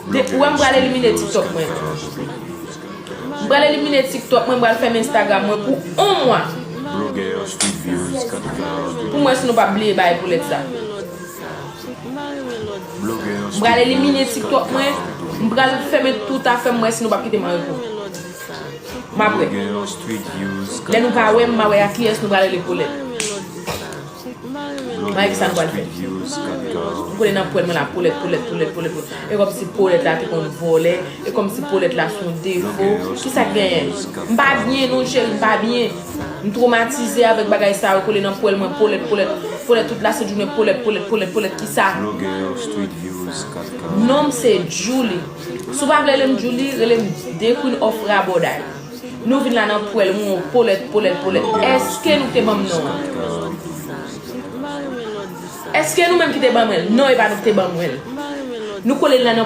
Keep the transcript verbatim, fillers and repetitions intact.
De, ou wè m pral elimine TikTok mwen. M pral elimine TikTok mwen, m pral fèmen Instagram mwen pou yon mwa. Pou mwen si nou p ap bliye bay poulèt sa. M pral elimine TikTok mwen, m pral fèmen tout afè m, m wè si nou p ap kite m an repo. M ap wè. Lè nou pa wè m, m a wè a kiyès nou pral rele poulèt. Mwen, kisa nou pral fè? M kole nan pwèl mwen la, poulèt, poulèt, poulèt, poulèt, poulèt. E kòmsi poulèt la te konn vòlè, e kòmsi poulèt la se yon defo. Kisa k genyen? M pa byen non cheri, m pa byen. M twomatize avèk bagay sa yo, kole nan pwèl mwen, poulèt, poulèt, poulèt, tout lasent jounen, poulèt, poulèt, poulèt, poulèt, kisa? Non m se Djouly. Si w pa vle rele m Djouly, rele m The Queen of Rabòday. Nou vin la nan pwèl mwen, poulèt, poulèt, poulèt. Èske nou te ban m non an? Èske nou menm ki te ban mwen l? Non, e pa nou ki te ban mwen l. Nou kole l la nan